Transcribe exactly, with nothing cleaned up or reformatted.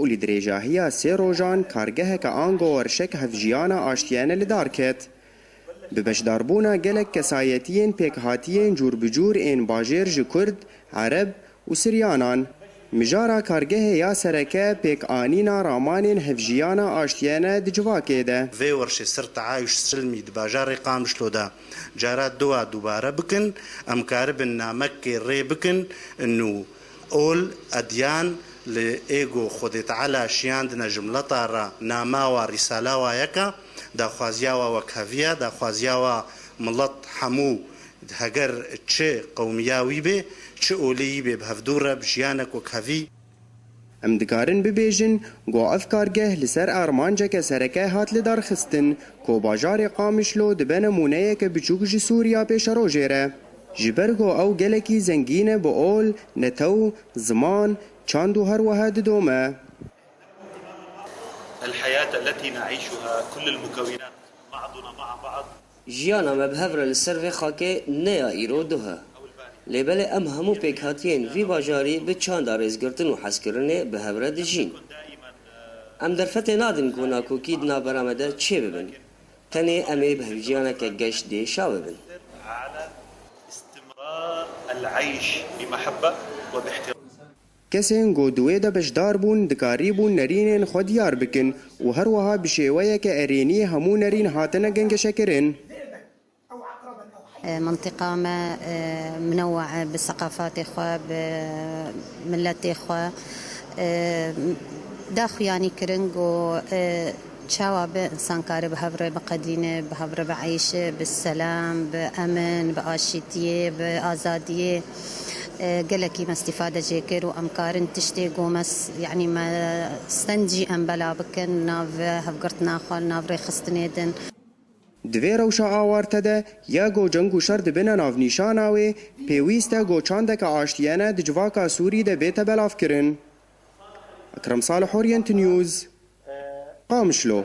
û li dirêjahiya sê rojan kargeheke ango werşek hevjiyana aştiyane li dar ket. Bi beşdarbûna gelek kesayetiyên pêkhatiyên cûr bi cûr ên bajêr ji Kurd, Ereb û Siryanan, mijara kargehê ya sereke pêkanîna ramanên hevjiyana aştiyane di civakê de. Vê werşê ser teayuş silmî di bajarê Qamişlo de cara dua dubare bikin, em karibin namekê rê bikin û ol, edyan li ê ku Xwedê Teala şiyandine ji mileta re, nama wa, rîsala wa yek e, daxwaziya wa wekhevî ye, daxwaziya wa milet hemû, heger çi qewmiya wî bê, çi olê yî bê, bi hevdû re bi jiyanek wekhevî. Em dikarin bibêjin ku ev kargeh li ser armanceke sereke hat lidarxistin ku bajarê Qamişlo dibe nemûneyeke biçûk ji Sûriya pêşerojê re. Ji ber ku ew gelekî zengîn e bi ol, netew, ziman, çand û her wiha didome. الحياة التي نعيشها كل المكونات بعضنا مع بعض. Jiyana me bi hev re li ser vê xakê ne ya îro duh e. Lê belê em hemû pêkhatiyên vî bajarî bi çanda rêzgirtin û hezkirinê bi hev re dijîn. Em derfetê nadin ku nakokî di navbera me de çêbibin. Tenê em ê bi hevjiyaneke geş dêşa bibin. على استمرار العيش بمحبة وباحترام. Kesên ku di wê de beşdar bûn, dikarîbûn nerînên xwe diyar bikin û her wiha bi şêweyeke erênî hemû nerîn hatine gengeşekirin. منطقة ما، آه، منوعة بثقافات إخوة، بملة إخوة، آه، داخوياني كرنج و، آه، çawa bi insan kare bi hev re biqedîne, bi hev re bieyşe, bi selam, bi emin, bi aşîtiyê, bi azadiyê, e, gelekî me îstîfade jê kir û em karin tiştê ku me s-, yanî me stend jî em bela bikin nav hevgirtina xwe, nav rêxistinê din. Di vê rewşa awarte de, ya ku ceng û şer dibine navnîşana wê, pêwîst e ku çandeke aştiyane di civaka Sûrî de bête belavkirin. Ekrem Salih, Orient News, Qamişlo.